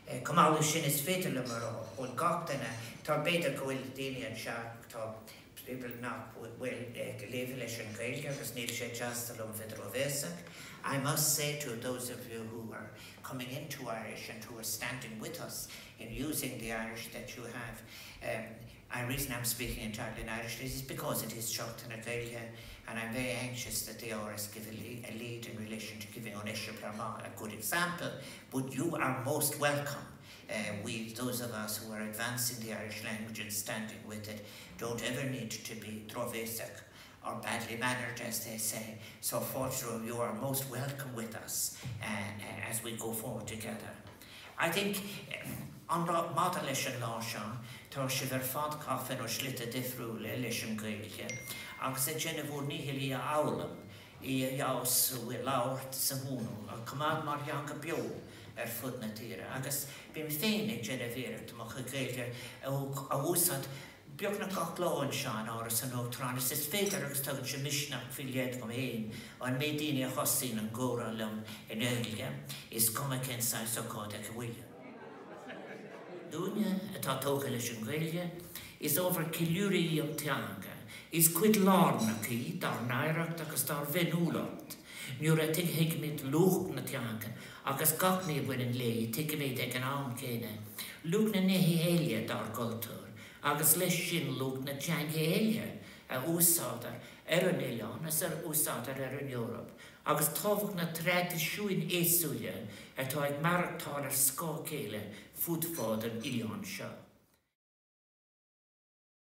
Chomh maith leis sin is féidir liom a rá go bhfuil gach duine, tá, b'fhéidir go bhfuil daoine anseo, tá people nach bhfuil líofa leis an Ghaeilge agus níl sé deas dom bheith róbhéasach. I must say to those of you who are coming into Irish and who are standing with us in using the Irish that you have, um, I reason I'm speaking entirely in Irish is because it is Seachtain na Gaeilge and I'm very anxious that the Áras give a, le a lead in relation to giving an Eiseamláir a good example, but you are most welcome. Uh, we, those of us who are advancing the Irish language and standing with it, don't ever need to be drochbhéasach or badly mannered, as they say. So fortunately, you are most welcome with us uh, uh, as we go forward together. I think an maidir leis an lá seo tá sibh ar fad gafa ar shlite difriúla leis an Ghaeilge agus ag déanamh bhur ndícheall í a fhoghlaim, í a fheabhsú, í a labhairt is a mhúineadh, a choimeád mar theanga beo ar fud na tíre. Agus bím féin ag déanamh iarracht mo chuid Gaeilge a úsáid beagnach gach lá anseo in Áras an Uachtaráin is is féidir agus tugann sé misneach faoi leith dom féin an méid daoine a thosaíonn an gcomhrá liom i nGaeilge, is cuma cén saghas ócáid ag a bhfuil. Dúinne atá tógtha leis an Ghaeilge, is ábhar ceiliúraidh í an teanga, is cuid lárnach í dár n-oidhreacht agus dár bhféiniúlacht. Nuair a thuigimid luach na teanga agus gach ní a bhaineann léi, tuigimid ag an am céanna luach na nithe eile dár gcultúr agus leis sin luach na teangacha eile a úsáidtear ar an oileán is a úsáidtear ar an Eoraip agus tábhacht na traidisiúin éagsúla atá ag maireachtáil ar scáth a chéile fud fad an oileáin seo.